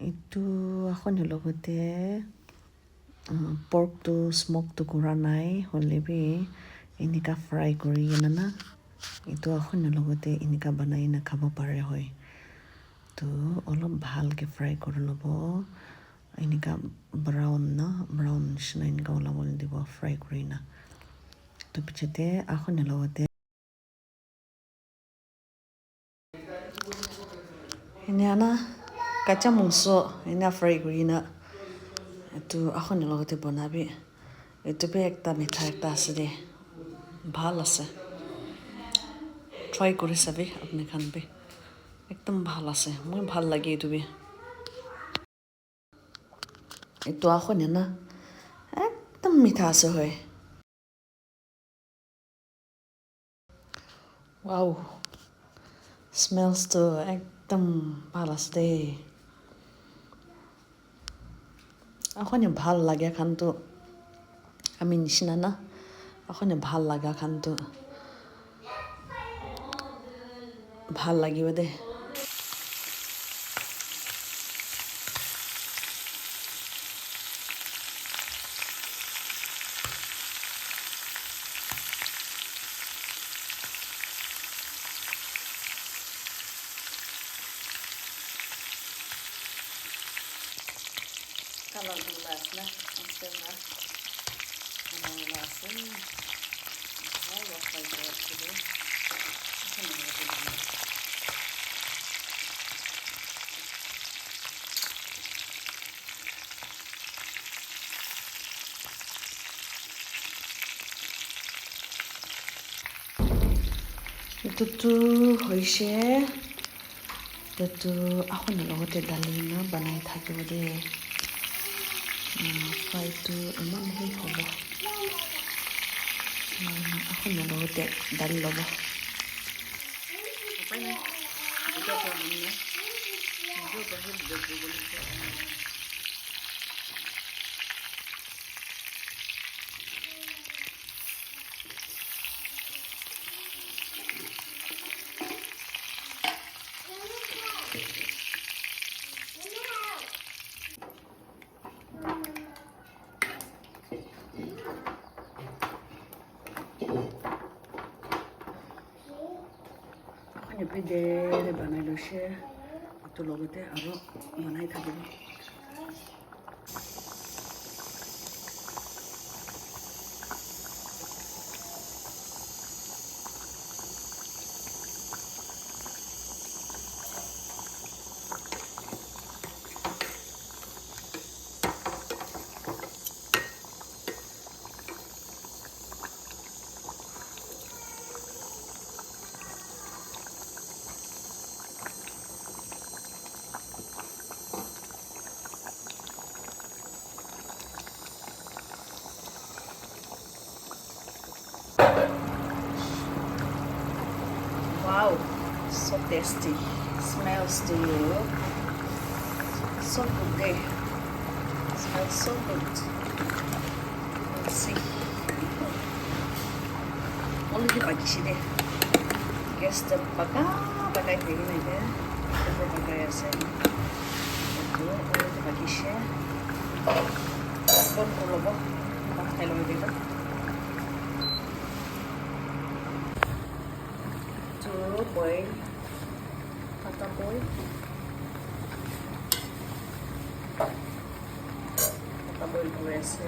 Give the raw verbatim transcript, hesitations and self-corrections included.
Etu akhon logote, uh, pork tu smoke tu kura nai, hoile bi enika fry kuri kena na, etu akhon logote enika banai na khabo pare hoi. Tu olop bhal ke fry kuri lobo. Enika brown na, brown nishina enika olabo dibo fry kuri na. Tu pichete akhon logote Enia na kacha mungso enia fry kuri na etu akhon logote bonabi. Etu bi ekta mitha ekta ase de. Bhal ase. Try kuri sabi apni khan bi. Ekdom bhal ase. Moi bhal lage etu bi. Etu akhon na ekdom mitha ase hoi. Wow, smells tu ekdom bhal ase de. Akhon bhal lage khan tu ami nishina na. Akhon bhal laga khan tu bhal lagibo de. Color tu la ase na, ase na. Color la ase. Bhal wa fry kuri ase de. Etu tu hoise, etu tu akhon logote dali na banai thakibo de. Fry tu eman he hobo. Akhon logote dali lobo. Akhon bi deri banai loise, etu logote aro banai thakibo. Wow, so tasty. Smells to so good, eh? Smells so good. Let's see. Already pakishe de. Gas tu baka bakai thaki nai de. Etu bakai ase. Etu already pakishe. Bon kuri lobo. Bahar khai lobo etu. Etu boil. Pata boil. Pata boil kuri ase.